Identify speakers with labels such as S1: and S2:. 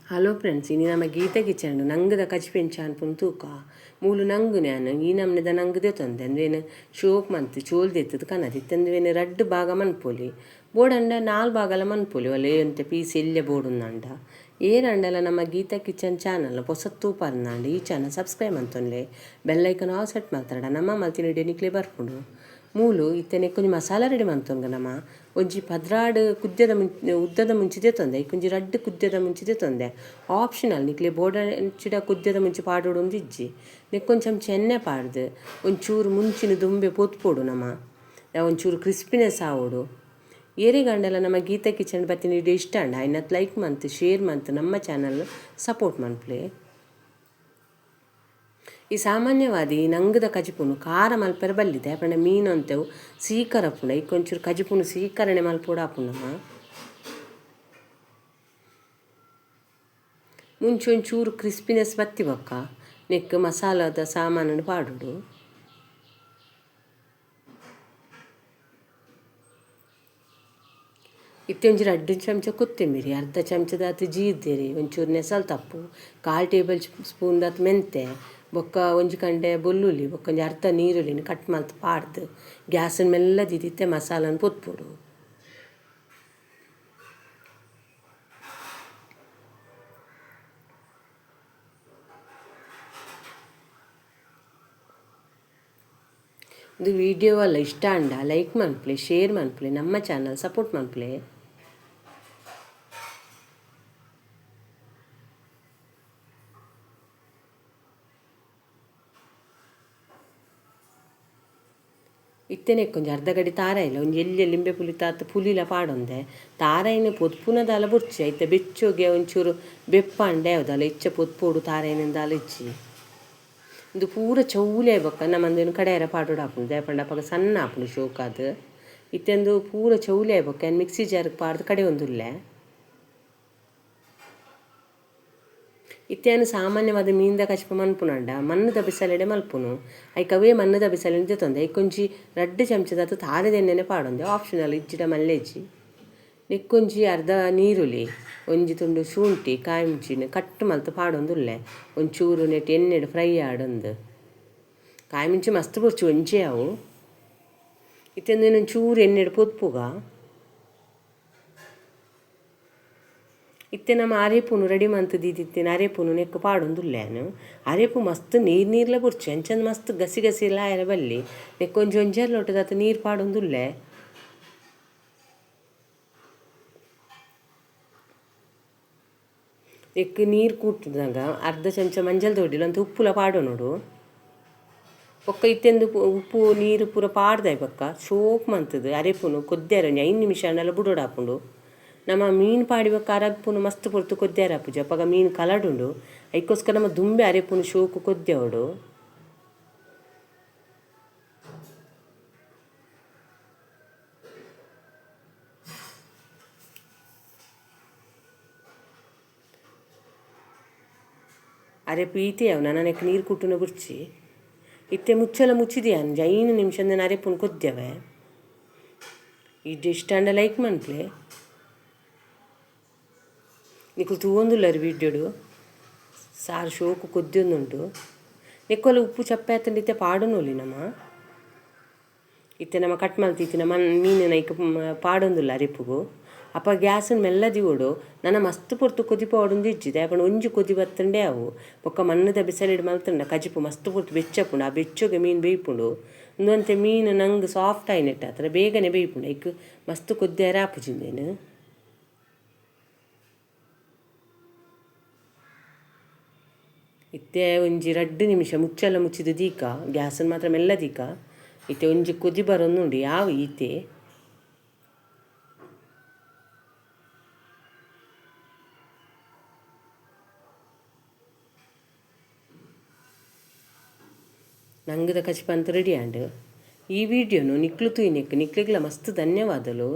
S1: Hello friends, ಇನಿ ನಮ್ಮ ಗೀತ kitchen ನಂಗದ ಕಜಿಪೆಂಚ ಅನ್ಪುನ ತೂಕ ಮೂಲು ನಂಗು ನ್ಯಾನ್ ಈ ನಮ್ನೆದ ನಂಗು ದೆತೊಂದೆ ಅಂದ್ವೇನು ಶೋಕ್ ಮಂತ್ ಚೋಲ್ ದೆತ್ತದ ಕನದಿ ಇತ್ತಂದ್ವೇನು ರಡ್ಡ್ ಭಾಗ ಮನ್ಪೊಲಿ ಬೋಡಂಡ ನಾಲ್ ಭಾಗಲ ಮನ್ಪೊಲಿ ಒಲೆ ಒಂತೆ ಪೀಸ್ ಎಲ್ಯ ಬೋಡುಂದಂಡ ಏರಂಡಲ ನಮ್ಮ ಗೀತಾ ಕಿಚನ್ ಚಾನಲ್ ಪೊಸ ತೂಪರ್ನಾಂಡ ಈ ಚಾನಲ್ ಸಬ್ಸ್ಕ್ರೈಬ್ ಮಂತೊನ್ಲೆ ಬೆಲ್ ಐಕನ್ ಆಲ್ ಸೆಟ್ ಮಲ್ತಡ ನಮ್ಮ ಮಲ್ತಿನ ವಿಡಿಯೋ ನಿಕ್ಲೆ ಬರ್ಪುಂಡು. ಮೂಲು ಇತ್ತನೆ ಒಂಜಿ ಮಸಾಲ ರೆಡಿ ಮಂತೊಂಗ ನಮ್ಮ ಒಂಜಿ 12 ಕುದ್ಯದ ಉದ್ದದ ಮುಂಚಿದೆ ತೊಂದೆ ಒಂಜಿ ರಡ್ಡ್ ಕುದ್ಯದ ಮುಂಚಿದೆ ತೊಂದೆ ಆಪ್ಷನಲ್ ನಿಕ್ಲೆ ಬೋಡಂಚಿಡ ಕುದ್ಯದ ಮುಂಚಿ ಪಾಡೋಡು ಒಂದು ಇಜ್ಜಿ ನೆಕ್ಕೊಂದು ಚಮಚ ಎಣ್ಣೆ ಪಾಡ್ದು ಒಂಚೂರು ಮುಂಚಿನ ದುಂಬೆ ಪೊತ್ಪೋಡು ನಮ್ಮ ಒಂಚೂರು ಕ್ರಿಸ್ಪಿನೆಸ್ ಆವೋಡು. ಏರೆಗಂಡಲ ನಮ್ಮ ಗೀತಾ ಕಿಚನ್ ಬತ್ತಿನ ವಿಡಿಯೋ ಇಷ್ಟ ಅಂಡ ಐನತ್ ಲೈಕ್ ಮಂತ್ ಶೇರ್ ಮಂತ್ ನಮ್ಮ ಚಾನಲ್ ಸಪೋರ್ಟ್ ಮನ್ಪ್ಲೆ. ಈ ಸಾಮಾನ್ಯವಾದಿ ನಂಗದ ಕಜಿಪುನು ಖಾರ ಮಲ್ಪೆರ ಬಲ್ಲಿದೆ ಪಂಡ ಮೀನು ಅಂತೇವು ಸೀಕರ ಪುಂಡ ಇಕ್ಕೊಂಚೂರು ಕಜಿಪುನು ಸೀಕರಣೆ ಮಲ್ಪೋಡು ಆಪುಂಡಮ್ಮ. ಮುಂಚೆ ಒಂಚೂರು ಕ್ರಿಸ್ಪಿನೆಸ್ ಬತ್ತಿ ಬೊಕ್ಕ ನೆಕ್ ಮಸಾಲದ ಸಾಮಾನನ್ನು ಪಾಡೋಡು. ಇತ್ತೆ ಒಂಜಿ ರಡ್ಡ್ ಚಮಚ ಕೊತ್ತಂಬರಿ, ಅರ್ಧ ಚಮಚದಾತ್ ಜೀರ್ದೆರೆ, ಒಂಚೂರು ನೆಸಲ್ ತಪ್ಪು, ಕಾಲು ಟೇಬಲ್ ಸ್ಪೂನ್ ದಾತ್ ಮೆಂತೆ, ಬೊಕ್ಕ ಒಂಜಿ ಕಂಡೆ ಬೊಲ್ಲುಲಿ, ಬೊಕ್ಕ ಒಂಜಿ ಅರ್ಧ ನೀರುಳ್ಳಿನ ಕಟ್ ಮಲ್ತ್ ಪಾಡ್ದು ಗ್ಯಾಸನ್ ಮೆಲ್ಲ ದೀದಿತ್ತೆ ಮಸಾಲನ್ ಪೊತ್ಪೊಡು. ಇದು ವಿಡಿಯೋ ಅಲ್ಲ ಇಷ್ಟ ಅಂಡ ಲೈಕ್ ಮನ್ಪ್ಲೆ, ಶೇರ್ ಮನ್ಪ್ಲೆ, ನಮ್ಮ ಚಾನಲ್ ಸಪೋರ್ಟ್ ಮನ್ಪ್ಲೆ. ಇತ್ತೆನೆ ಕೊಂಚ ಅರ್ಧ ಗಡಿ ತಾರಾಯಿಲ್ಲ ಒಂಜಿ ಎಲ್ಯ ಲಿಂಬೆ ಪುಲಿ ತಾತ್ ಪುಲಿಲ ಪಾಡೊಂದೆ ತಾರಾಯಿನ ಪೊತ್ಪುನದಾಲ ಬೊರ್ಚಿ ಐತೆ ಬೆಚ್ಚೊಗೆ ಒಂಚೂರು ಬೆಪ್ಪಾಂಡೆ ಯಾವ್ದಲ್ಲ ಇಚ್ಚ ಪೊತ್ಪೋಡು ತಾರಾಯಿನಿಂದಾಲ ಇಚ್ಚಿ ಇದು ಪೂರ ಚೌಲೆ ಬೊಕ್ಕ ನಮ್ಮಂದೇನು ಕಡೆಯರ ಪಾಡೋಡು ಆಪುಂಡು ದಾಯೆಪಂಡ ಅಪಗ ಸಣ್ಣ ಆಪುಂಡು ಶೋಕಾದ್ ಇತ್ತೆಂದು ಪೂರ ಚೌಲೆ ಬೊಕ್ಕ ಮಿಕ್ಸಿ ಜಾರ್ಗ್ ಪಾಡ್ದು ಕಡೆ ಒಂದುಲ್ಲೆ. ಇತ್ತೆನು ಸಾಮಾನ್ಯವಾದ ಮೀನ್ದ ಕಚಿಪ ಮನ್ಪುನಂಡ ಮಣ್ಣುದ ಬಿಸಲೆಡೆ ಮಲ್ಪುನು ಐಕ್ ಅವೇ ಮಣ್ಣುದ ಬಿಸಲೆಡೆ ತೊಂದೆ ಐಕೊಂಜಿ ರಡ್ಡ್ ಚಮಚದಾತ್ ತಾರೆದ ಎಣ್ಣೆನೆ ಪಾಡೊಂದೆ ಆಪ್ಷನಲ್ ಇಜ್ಜಿಡ ಮಲ್ಲೆಜ್ಜಿ. ನೆಕ್ಕೊಂಜಿ ಅರ್ಧ ನೀರುಳ್ಳಿ ಒಂಜಿ ತುಂಡು ಶುಂಠಿ ಕಾಯಿ ಮುಂಚಿನ ಕಟ್ ಮಲ್ತ್ ಪಾಡೊಂದುಲ್ಲೆ ಒಂಚೂರು ನೆಟ್ ಎಣ್ಣೆಡ್ ಫ್ರೈ ಆಡೊಂದು ಕಾಯಿ ಮುಂಚಿ ಮಸ್ತ್ ಬೊರ್ಚಿ ಒಂಜೇ ಅವು ಇತ್ತೆಂದು ಒಂಚೂರು ಎಣ್ಣೆಡ್ ಪೊತ್ಪುಗ. ಇತ್ತೆ ನಮ್ಮ ಅರೆಪುನು ರೆಡಿ ಮಂತ್ ದೀದಿತ್ತಿನ ಅರೆಪುನು ನೆಕ್ಕು ಪಾಡೊಂದುಲ್ಲೆ ಅರೆಪು ಮಸ್ತ್ ನೀರು ನೀರ್ಲ ಬೊರ್ಚಿ ಅಂಚಂದ್ ಮಸ್ತ್ ಗಸಿ ಗಸಿ ಎಲ್ಲ ಆಯೆರೆ ಬಲ್ಲಿ ನೆಕ್ಕೊಂಜಿ ಒಂಜಾರು ಲೋಟದಾತ್ ನೀರು ಪಾಡೊಂದುಲ್ಲೆ. ನೆಕ್ಕ್ ನೀರು ಕೂಟುನಗ ಅರ್ಧ ಚಮಚ ಮಂಜಲ್ ದೊಡ್ಡಿಲ ಅಂತ ಉಪ್ಪುಲ ಪಾಡೊನೊಡು. ಬೊಕ್ಕ ಇತ್ತೆಂದು ಉಪ್ಪು ನೀರು ಪೂರ ಪಾಡ್ದಾಯ್ ಬೊಕ್ಕ ಶೋಕ್ ಮಂತುದು ಅರೆಪುನು ಕೊದ್ಯಾರ ಒಂಜಿ 5 ನಿಮಿಷ ಆಂಡಲ ಬುಡೊಡಾಪುಂಡು. ನಮ್ಮ ಮೀನು ಪಾಡಿ ಬೊಕ್ಕ ಅರಪುನು ಮಸ್ತ್ ಪೊರ್ತು ಕೊದ್ಯಾರ ಆಪುಜಿ ಅಪಗ ಮೀನು ಕಲಡುಂಡು ಐಕೋಸ್ಕರ ನಮ್ಮ ದುಂಬೆ ಅರೆಪುನು ಶೋಕು ಕೊದ್ಯಾವಡು. ಅರೆಪು ಈತೆ ಅವು ನನಗೆ ನೀರು ಕುಟ್ಟುನ ಬುರ್ಚಿ ಇತ್ತೆ ಮುಚ್ಚಲ ಮುಚ್ಚಿದೆಯಾ ಒಂಜಿ 5 ನಿಮಿಷ ಅರೆಪುನು ಕೊದ್ಯವೆ. ಈ ಡಿಶ್ ಅಂಡ ಲೈಕ್ ಮನ್ಪ್ಲೆ ನಿಕುಲು ತೂವೊಂದುಲ್ಲರ್ ವಿಡಿಯೋಡು ಸಾರು ಶೋಕು ಕೊದ್ಯೊಂದುಂಡು. ನೆಕ್ಕೊಲ ಉಪ್ಪು ಚಪ್ಪೆ ಆತುಂಡ ಇತ್ತೆ ಪಾಡೊನೊಲಿ ನಮ ಇತ್ತೆ ನಮ ಕಟ್ ಮಲ್ತಿತ್ತಿನ ಮನ್ ಮೀನಿನ ಐಕ್ ಪಾಡೊಂದುಲ್ಲ ಅರೆಪುಗು. ಅಪ ಗ್ಯಾಸನ್ ಮೆಲ್ಲ ದೀವೊಡು ನನ ಮಸ್ತ್ ಪೊರ್ತು ಕೊದಿಪಾವೊಡುಂದು ಇಜ್ಜಿ ದಾಯೆ ಒಂಜಿ ಕೊದಿ ಬತ್ತುಂಡೆ ಅವು ಬೊಕ್ಕ ಮಣ್ಣುದ ಬಿಸಲೆಡ್ ಮಲ್ತುಂಡ ಕಜಿಪು ಮಸ್ತ್ ಪೊರ್ತು ಬೆಚ್ಚಪುಂಡು ಆ ಬೆಚ್ಚೊಗೆ ಮೀನು ಬೇಯ್ಪುಂಡು. ಉಂದು ಮೀನು ನಂಗ್ ಸಾಫ್ಟ್ ಆಯಿನೆಟ್ಟ ಆತರ ಬೇಗನೆ ಬೇಯ್ಪುಂಡು ಐಕ್ ಮಸ್ತ್ ಕೊದ್ಯಾರ ಆಪುಜಿ ಉಂದೆನ್. ಇತ್ತೆ ಒಂಜಿ 2 ನಿಮಿಷ ಮುಚ್ಚಲ ಮುಚ್ಚಿದ ದೀಕ ಗ್ಯಾಸನ್ ಮಾತ್ರ ಮೆಲ್ಲ ದೀಕ ಇತ್ತೆ ಒಂಜಿ ಕೊದಿ ಬರೊಂದುಂಡು ಯಾವ ಈತೆ. ನಂಗದ ಕಜಿಪಂತ ರೆಡಿ ಆಂಡ್. ಈ ವಿಡಿಯೋನು ನಿಕ್ಲು ತೂಯಿನೆಕ್ ನಿಕ್ಲೆಗ್ಲ ಮಸ್ತ್ ಧನ್ಯವಾದಲು.